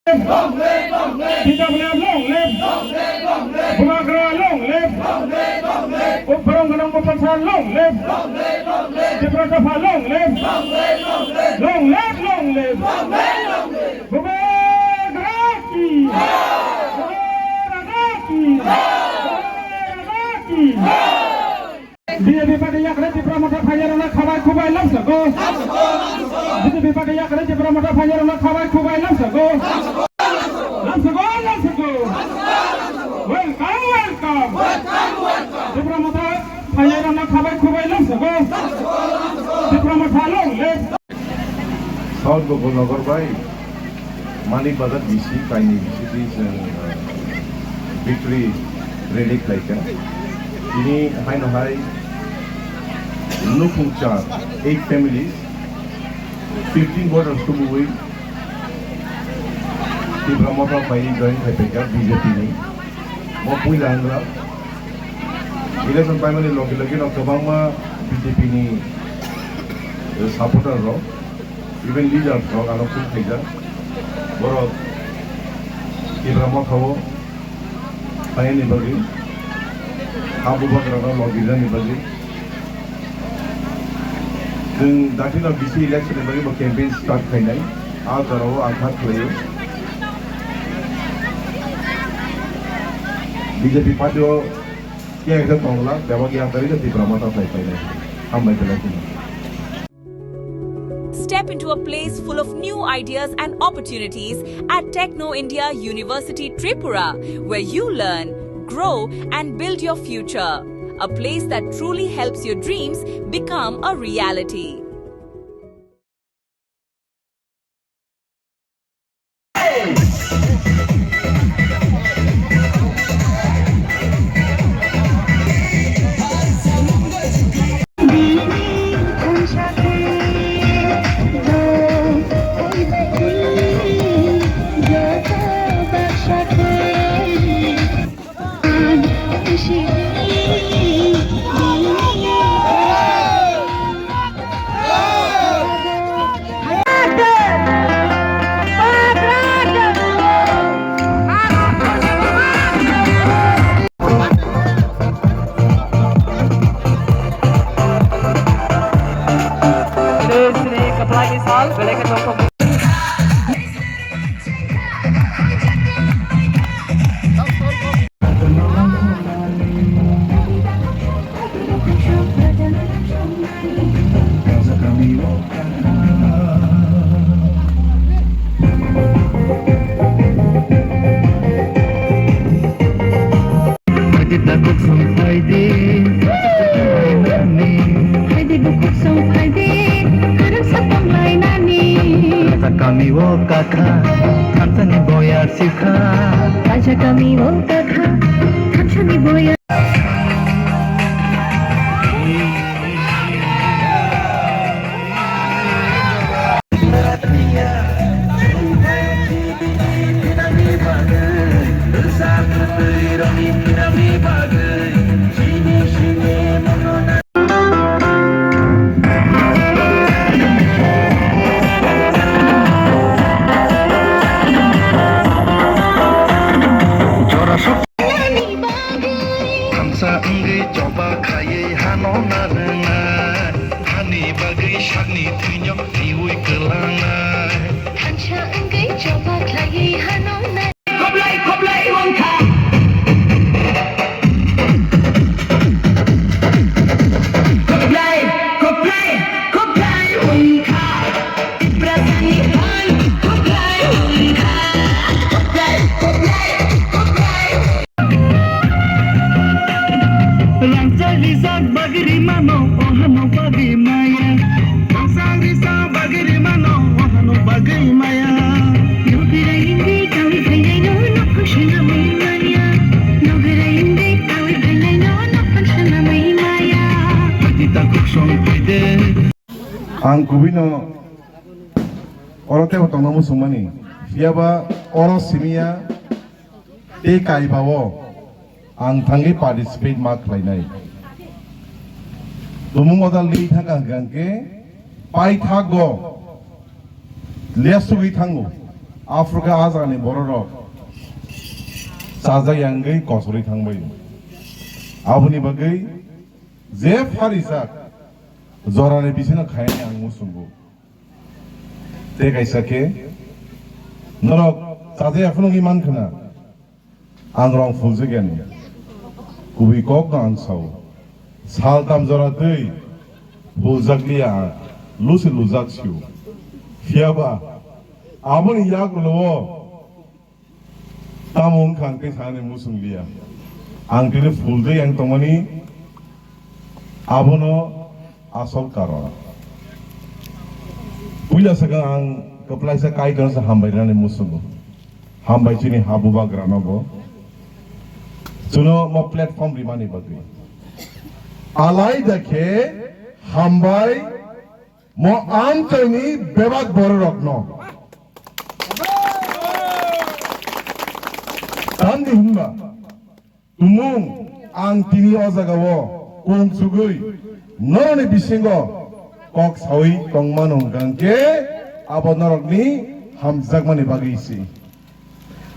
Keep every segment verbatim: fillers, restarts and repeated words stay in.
T W F long live! Bubagra long live! Upharong Ganang Bupasa long live! Tiprasa long live! Long live, long live! Bubagra ki! Bubagra ki! Bubagra ki! B J P party yakre Tipra Motha phaiyarokno khabai khubai lamsako. B J P party yakre Tipra Motha phaiyarokno khabai khubai lamsako. Lamsako, lamsako. Welcome, welcome. Tipra Motha phaiyarokno khabai khubai lamsako. Tipra Motha long live. South Gokul Nagar bai Manik Bazar B C kaini B C T chwng, uh, victory rally khlaikha. Tini haino hai nukhung char, eight families, fifteen voters tubuwi Tipra Motha bai join khaipaikha B J P ni. Mo puila hangra. Election paimani logi logi no kwbangma B J P ni, eh, supporter rok, even leaders rok ano phone khaijak. Borok Tipra Motha o phaiyani bagwi, ha bubagra no logi rani bagwi. Chwng dakhilno B C election ni bagwi bo campaign start khainai. A jorao ang kha khlaio. B J P party o khe ekta tongla, bebak yang tari khe Tipra Motha phai phainai. Hambai belai kheno. Step into a place full of new ideas and opportunities at Techno India University Tripura, where you learn, grow, and build your future. A place that truly helps your dreams become a reality. Phaidi takhuk song phaidi, phaidi bukhuk song phaidi, kwrwngsa tonglainani. Kaisa kami o kakha, thamsani boyar sikha. Kaisa kami o kakha, thamsani boyar. Thansa wngwi choba khaiwi hano narwknai, hani bagwi sakni thwino riui kwlangnai. Thansa wngwi choba khaiwi hano na- Khoplai, khoplai wngkha. Khoplai, khoplai, khoplai wngkha. Tiprasani phan khoplai wngkha. Khoplai, khoplai, khoplai. Rangchak rijak bagwi rimano, ohano bagwi maya. Rangchak rijak bagwi rimano, ohano bagwi maya. Nograi wngwi kawi phainaino nokhung swnamwi maya. Nograi wngwi kawi phainaino nokhung swnamwi maya. Phaidi takhuk song phaide. Ang kubui no oro tebo tongna muchungmani. Phiya ba oro simi ya. Tei kaiba o ang thangwi participate ma khlainai. Tumung modal li thangka hwnkhe paithago lesugwi thango. Aphuru khe a jagani bororok chajak yangwi kosorwi thangbai. Aboni bagwi je pharijak jorani bisino khainani ang muchungo. Tei kaisa khe norok chajak ya phunugwi mankha na. Ang rong phuljakya ni kubui kok no ang sao. Saltam jora twi phuljakliya ang, lusi lujak sio. Phiyaba aboni yagulo o tamo wngkha ang tei sanani muchung liya. Ang tini phuljak yang tongmani abono asol karon. Puila swkang ang kwplaisa Kaitorno hambai rwnani muchungo. Hambai chini ha bubagra no bo. Chuno mo platform rimani bagwi. Alai da khe hambai mo amchaini bebak bororok no. Tamni hinba tumung ang tini o jaga o kung chugwi noroni bisingo kok sawi tongmano hwnkha hwnkhe abo norokni hamjakmani bagwi se.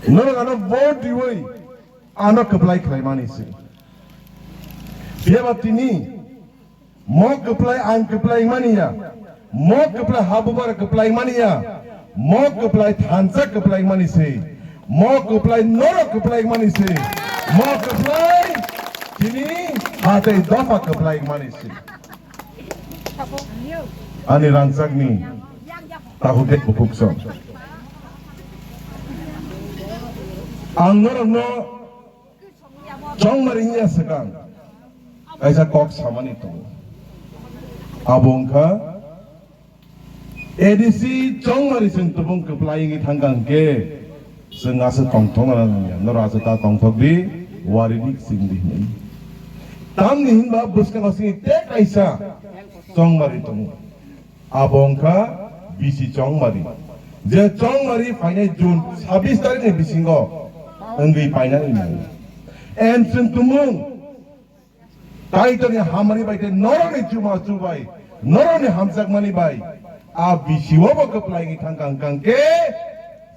Norok ano vote riwi ano kwplai khlaimani se. Phiyaba tini mo kwplai ang kwplai mani ya, mo kwplai ha bubar kwplai mani ya, mo kwplai thansa kwplai mani se, mo kwplai norok kwplai mani se, mo kwplai tini ha tei dopha kwplai mani se. Ani rangchakni takhuk tei bukhuk song. Ang norokno chongmari wngya swkang kaisa kok samani tongo. Abo wngkha A D C chongmari chwng tubung kwplai wngwi thangkha hwnkhe chwng aswk tongthokna nangya, norok aswk ta tongthok di, wari di, chwng di hwnwi. Tamni hinba bwskango chini tei kaisa chongmari tongo. Abo wngkha B C Chongmari. Je Chongmari phainai June sabis tarikni bisingo wngwi painani nango. And chwng tumung Kaitorni hamari bai tei norokni chuma chubai, norokni hamjakmani bai a B C O bo kwplai wngwi thangkha hwnkha hwnkhe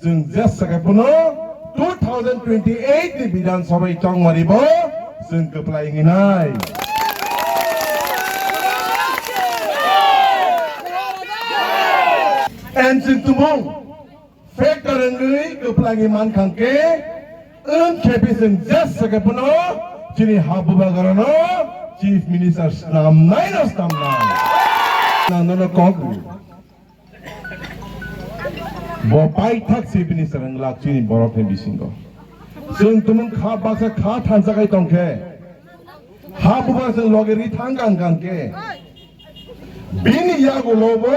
chwng jesa khe phano two thousand twenty-eight ni Bidhan Sabha Chongmari bo chwng kwplai wngwi nai. And chwng tumung factor wngwi kwplai wngwi mankha hwnkhe, wng khe phi chwng jesa khe phano chini ha bubagrano Chief Minister snamnai no snamnai. Nang nono kok rw. Bo paithak Chief Minister wng lak chini borok ni bisingo. Chwng tumung kha baksa kha thansa khai tong khe, ha bubagra chwng loge ri thang kang kang khe, bini yagulo bo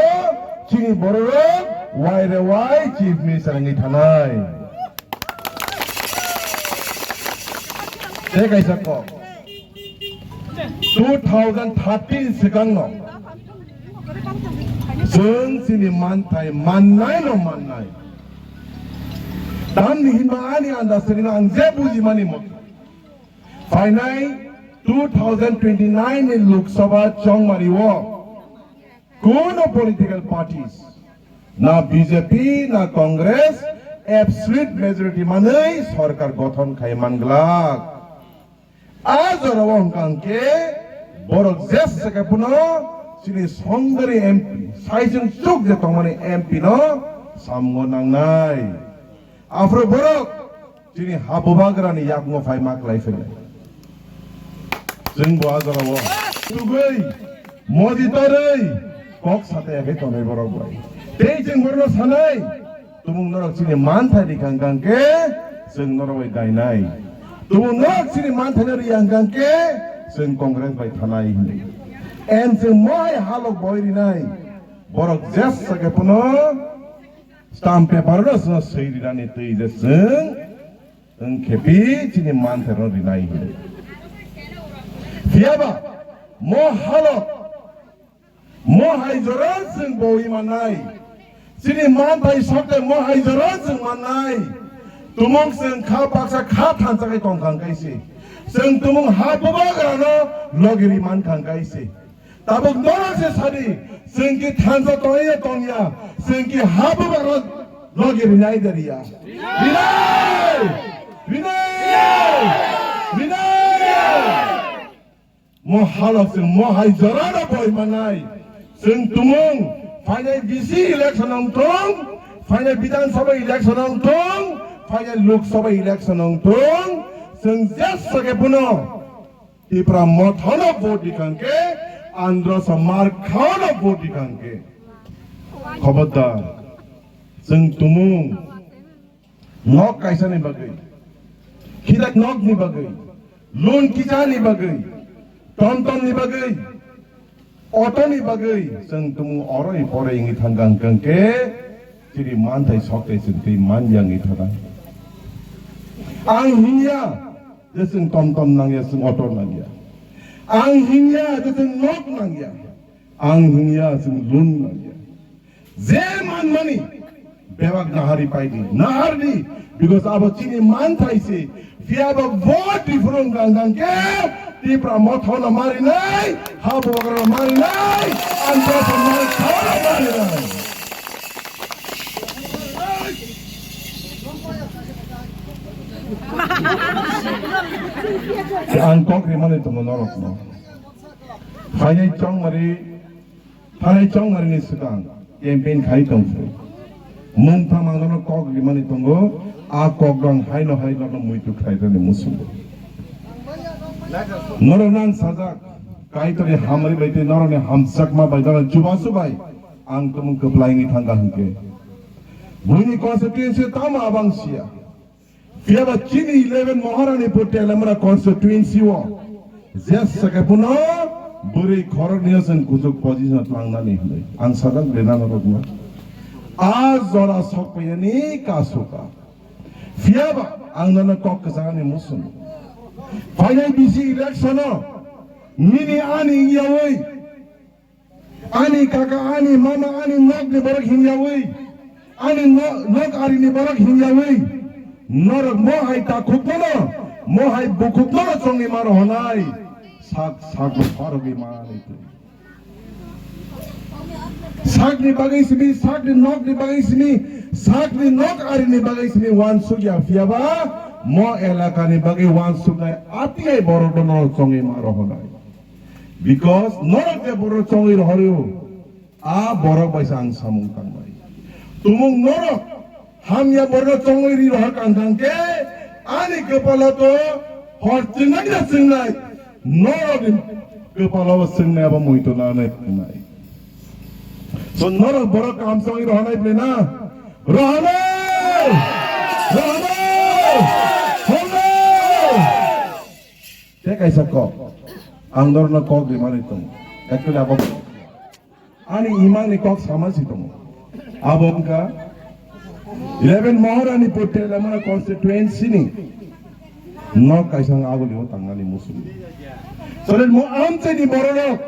chini bororok wai re wai Chief Minister wngwi thanai. Tei kaisa kok. Two thousand thirteen swkangno chwng chini manthai mannai no mannai. Tamni hinba ani andas tini ang je bujimani motha. Phainai two thousand twenty-nine ni Lok Sabha chongmari o kuno political parties, na B J P, na Congress, absolute majority manwi sorkar gothon khai manglak. A jorao hwnkha hwnkhe borok jesa khe phano chini songdari M P, saichung chuk je tongmani M P no samungo nangnai. Aphuru borok chini ha bubagrani yakno phai ma klai phainai. Chwng bo a jorao tugwi modi torwi kok sataya khe tonwi borok bai. Tei chwng borokno sanai, tumung norok chini manthai rikha hwnkha hwnkhe chwng norok bai dainai. Tumung norok chini manthai no riya hwnkha hwnkhe chwng Congress bai thanai hwnwi. And chwng mohai halok boi rinai. Borok jesa khe phano stamp paper no chwng swi rinani twi je chwng wng khe phi chini manthai no rinai hwnwi. Phiyaba mo halok Mo hai jora chwng boi mannai. Chini manthai sokte mo hai jora chwng mannai. Tumung chwng kha baksa kha thansa khai tongkha hwnkhe se. Chwng tumung ha bubagrano logiri mankha hwnkhe se. Tabuk norok se sadi, chwng ki thansa tongya tongya, chwng ki ha bubagrano Logi rinai de riya. Rinai! Rinai! Rinai! Mo halok chwng mo hai jorano boi manai. Chwng tumung phainai D C election wng thung, phainai Bidhan Sabha election wng thung, phainai Lok Sabha election wng thung. Chwng jesa khe bono Tipra Motha no vote di kangke, Andhra Samar Khao no vote di kangke. Khobardar, chwng tumung nok kaisa ni bagwi, khidak nok ni bagwi, loan kisa ni bagwi, tom tom ni bagwi, auto ni bagwi, chwng tumung oroi poroi wngwi thang kangke, chini manthai sok tei chwng tei man ya wngwi thang. Ang hinya, je chwng tom tom nangya, chwng auto nangya. Ang hinya je chwng nok nangya. Ang hinya chwng loan nangya. Je manmani bebak nahari paidi, nahardi, because abo chini manthai se. Phiyaba vote diphuru wngkang khe Tipra Motha no marinai, ha bubagra no marinai, Andhra Samar Khao no marinai. Ang kok rimani tongo norokno. Phainai chongmari, phainai chongmari ni swkang campaign khai tongphuru. Mungtham ang nono kok rimani tongo, a kok rang haino hai nono muitu khlairani muchungo. Norok nang sajak, Kaitorni hamari bai tei norokni hamjakma bai nono chubachu bai ang tumung kwplai wngwi thangkha hinkhe. Buini constituency tamo abang siya. Phiyaba chini eleven Maharanipur Telamara constituency o jesa khe phano bwrwi khoroknwi o chwng kuchuk position o tlangnani hinwi ang sajak bwrwi nana rokno. A jora sok paiyani kasu ka. Phiyaba ang nono kok kwchangni muchung. Phainai D C election o nini ani yawi Ani kaka, ani mama, ani nokni borok hinyawi, ani no-, nok arini borok hinyawi, norok mo hai takhukmano, mo hai bukhukmano chongwi ma rohonai, sak, sak no parogwi mani twi. Sakni bagwi simi, sakni nokni bagwi simi, sakni nok arini bagwi simi wansuk ya phiyaba, mo elakani bagwi wansuknai atiai borokno norok chongwi ma rohonai. Because norok je borok chongwi rohoryo, a borok bai se ang samung tangbai. Tumung norok hamya borok chongwi ri rohor kang kang khe, ani kwpalo to hor chingnai na chingnai, norok ni kwpalo bo chingnai abo muitu na nai chingnai. So norok borok kaham chongwi rohonai bwle na? Rohonai! Rohonai! Rohonai! Tei kaisa kok, ang norokno kok rimani tongo. Actually, abo ani imangni kok sama si tongo. Abo wngkha eleven Maharanipur Telamara constituency ni nok kaisa wng agulio tangnani muchung. Sole mo amchaini bororok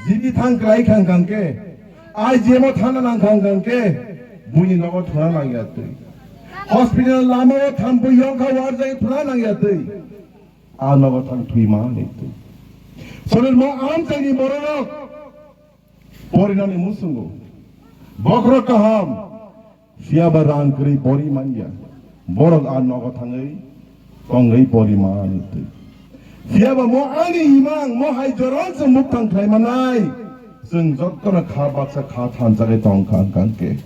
jiti thang klai khang khang khe, I G M o thana nang khang khang khe, buini nogo thuna nang ya twi. Hospital lama o thampui yongkha warjai thuna nang ya twi. A nogo thang thwima hinwi twi. Sorir mo amchaini bororok porinani muchungo. Bokhorok kaham, phiyaba rang kwrwi pori manya. Borok a nogo thangwi tongwi pori mani twi. Phiyaba mo ani imang, mo hai joron se mukthang khlai manai. Chwng jotono kha baksa kha thansa khe tong kha wng kha khe.